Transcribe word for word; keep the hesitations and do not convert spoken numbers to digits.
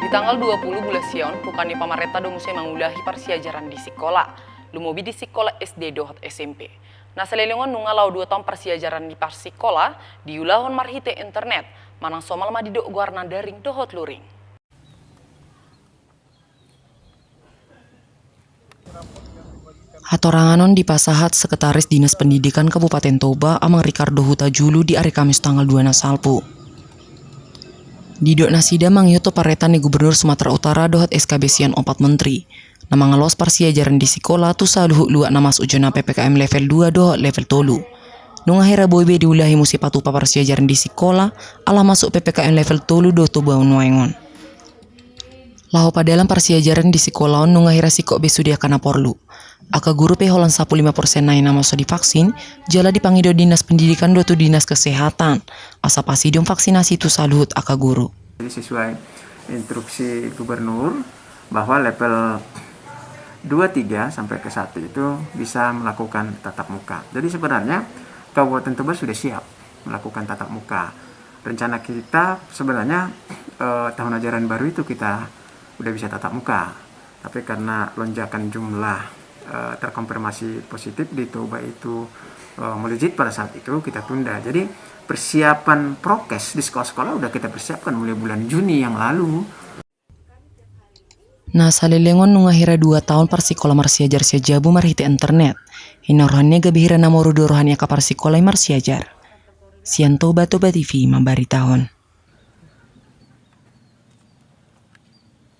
Tanggal dua pulu bulan sia on, pukani pamarenta do muse mangulahi parsiajaran di sikola, lumobi di sikola S D dohot S M P. Na saleleng on nunga laho dua taon parsiajaran di parsikola, diulahon marhite internet, manang somal ma didok goarna daring dohot luring. Hatorangan on dipasahat Sekretaris Dinas Pendidikan Kabupaten Toba, Amang Ricardo Hutajulu, di ari Kamis tanggal dua na salpu. Didok nasida mangihut tu parenta ni Gubernur Sumatera Utara dohot S K B sian opat menteri, na mangaloas parsiajaran di sikola tu saluhut luat na masuk zona P P K M level dua dohot level tolu. Nunga hira boi be diulahi muse patupa parsiajaran di sikola, ala masuk P P K M level tolu do Toba nuaeng on. Laho padalan parsiajaran di sikola on nunga hira singkop be sude angka na porlu. Angka guru pe holan sampulu lima persen nai na masa divaksin, jala dipangido Dinas Pendidikan dohot tu Dinas Kesehatan, asa pasidung vaksinasi tu saluhut angka guru. Jadi sesuai instruksi Gubernur bahwa level dua, tiga sampai ke satu itu bisa melakukan tatap muka. Jadi sebenarnya Kabupaten Toba sudah siap melakukan tatap muka. Rencana kita sebenarnya, eh, tahun ajaran baru itu kita udah bisa tatap muka. Tapi karena lonjakan jumlah, eh, terkonfirmasi positif di Toba itu, eh, melejit pada saat itu, kita tunda. Jadi persiapan prokes di sekolah-sekolah udah kita persiapkan mulai bulan Juni yang lalu. Na saleleng on nunga hira dua taon parsikola marsiajar sian jabu marhite internet. Hinarohanna gabe hira na moru do roha ni angka parsikola i marsiajar. Sian Toba, Toba T V mambaritahon.